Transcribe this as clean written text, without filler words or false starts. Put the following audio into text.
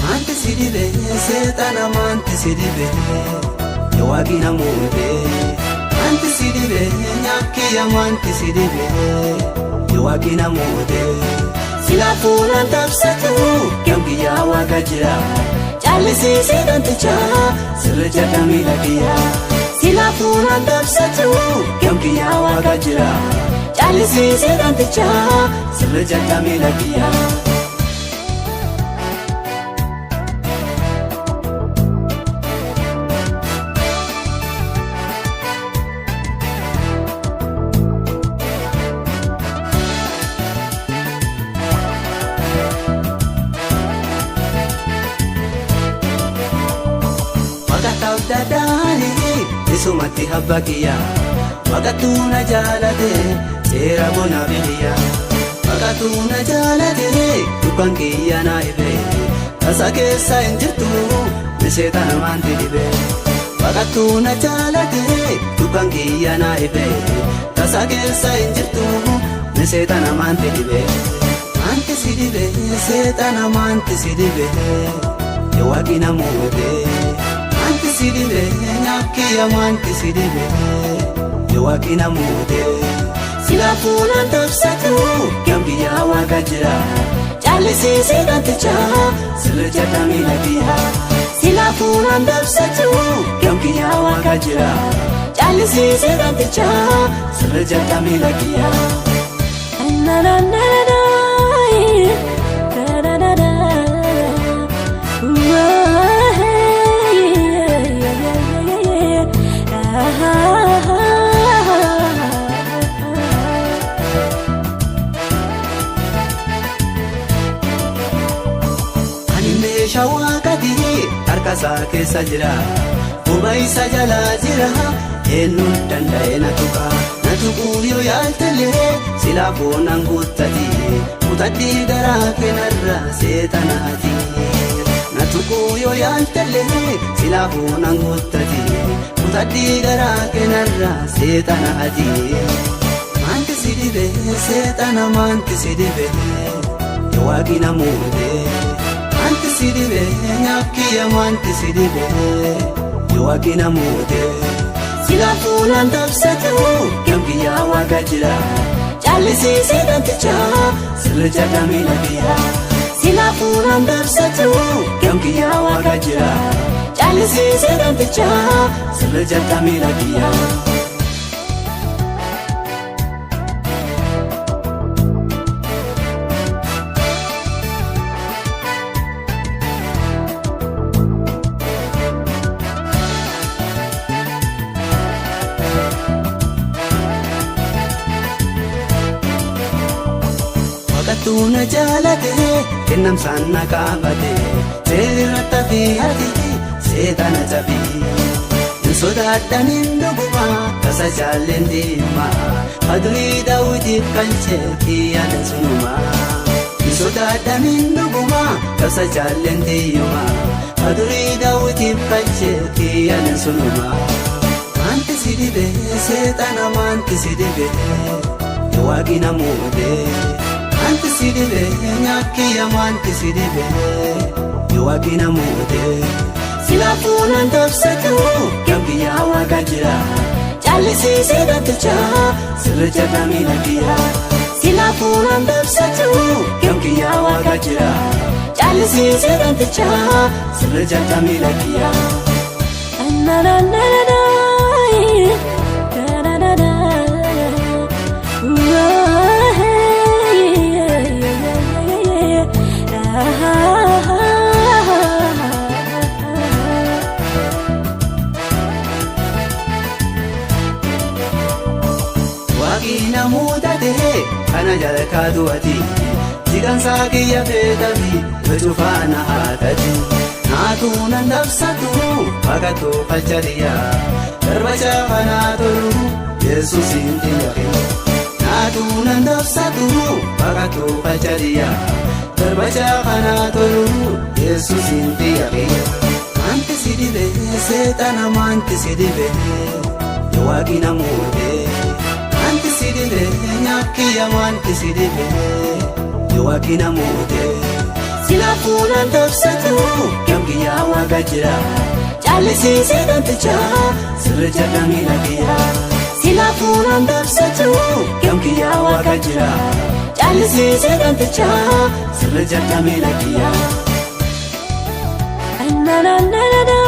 Maanti si dhibee seexana maanti si dhibee yoo waaqni namootee. Maanti si dhibee nyaakiyya maanti si dhibee yoo waaqni namootee. Sila fuulaan tabsatu gamgiyyaa waaqa jira. Caalisiisee dantichaa sirricha kamiila kiyya. Sila fuulaan tabsatu gamgiyyaa waaqa jira. Caalisiisee dantichaa sirricha kamiila kiyya. Isumatti habba kiyya Waaqatu na jaalate seera bona biyya Waaqatu na jaalate dukkan kiyya na ife tasa keessa hin jirtu miseetana maanti dhibe Waaqatu na jaalate dukkan kiyya na ife tasa keessa hin jirtu miseetana maanti dhibe Maanti si dhibe seexana maanti si dhibe yoo waaqni namootee. Maanti si dhibee nyaakiyya maanti si dhibee yoo waaqni namootee. Sila fuulaan tabsatu gamgiyyaa waaqa jira. Caalisiisee dantichaa sirricha kamiila kiyya. Sila fuulaan tabsatu gamgiyyaa waaqa jira. Caalisiisee dantichaa sirricha kamiila kiyya. Na na na na na na na Ani meeshaa waaqatii harka isaa keessa jira. Quba isa jalaa jira. Eenyuun danda'e na tuqa. Na tuquu yoo yaaltallee silaa foonaan guuttati. Kutadhii garaa keenarra seexanaati. Na tuquu yoo yaaltallee silaa foonaan guuttati. Kutadhii garaa keenarra seexanaati. Maanti si dhibee seexana maanti si dhibee yoo waaqni namootee. Maanti si dhibee nyaakiyya maanti si dhibee yoo waaqni namootee. Sila fuulaan tabsatu gamgiyyaa waaqa jira. Caalisiisee dantichaa sirricha kamiila kiyya. Sila fuulaan tabsatu gamgiyyaa waaqa jira. Caalisiisee dantichaa sirricha kamiila kiyya. Waaqatu na jaalate kennamsaan na qabate seerri tafiyaati seexana cabii. Hin sodaadhaniin dhuguma tasa jaalleen deema adurii daawwitiif kalchee kiyyaadha sunuma. Hin sodaadhaniin dhuguma tasa jaalleen deema adurii daawwitiif kalchee kiyyaadha sunuma. Maanti si dhibee seexana maanti si dhibee yoo waaqni namootee. Maanti si dhibee nyaakiyya maanti si dhibee yoo waaqni namootee. Sila fuulaan tabsatu gamgiyyaa waaqa jira. Caalisiisee dantichaa sirricha kamiila kiyya. Sila fuulaan tabsatu gamgiyyaa waaqa jira. Caalisiisee dantichaa sirricha kamiila kiyya. Na na na na na na na. Waaqni namoota ta'e kana jalqaa du'ati. Jigansaa kiyya feetati cufaana haatati. Naatu nan dabsatu waaqatu falchariya. Garba caafanaa tolu Yesuus hin xiyyafe. Naatu nan dabsatu waaqatu falchariya. Garba caafanaa tolu Yesuus hin xiyyafe. Maanti si dhibee seexana maanti si dhibee yoo waaqni namootee. Maanti si dhibee nyaakiyya. Kiyya maalti si dhibe yoo waaqina muute. Sila fuulaan dabsatu gam kiyyaa waaqa jira. Caalisiisee namticha sirri jala miila kiyya. Sila fuulaan dabsatu gam kiyyaa waaqa jira. Caalisiisee namticha sirri jala miila kiyya. Na na na na na.